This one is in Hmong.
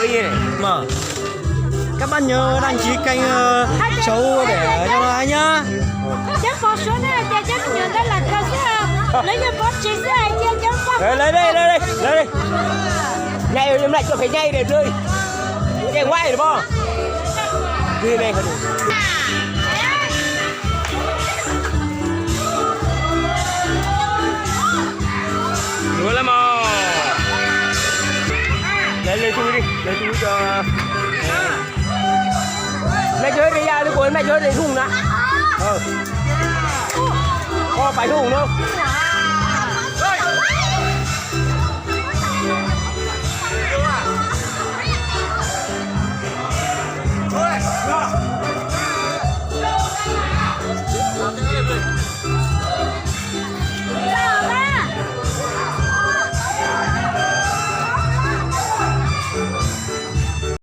Mas, các bạn nhớ đăng ký kênh, ờ, cháu để cho nó nhá. Cov pog suav na tias cov me nyuam ntawd lam kawg xwb, lawv yog pov tsev xwb hais tias cov pog. Lawv, lawv, lawv, lawv, lawv. Nyaj, mlaj coj pem nyaj de plw. Ces nguaib los pog. Yuav lawm mog. Lawv, lawv tus li, lawv tus li. Maj cov de ya li kuv maj cov de thooj na. Koj pais thooj no.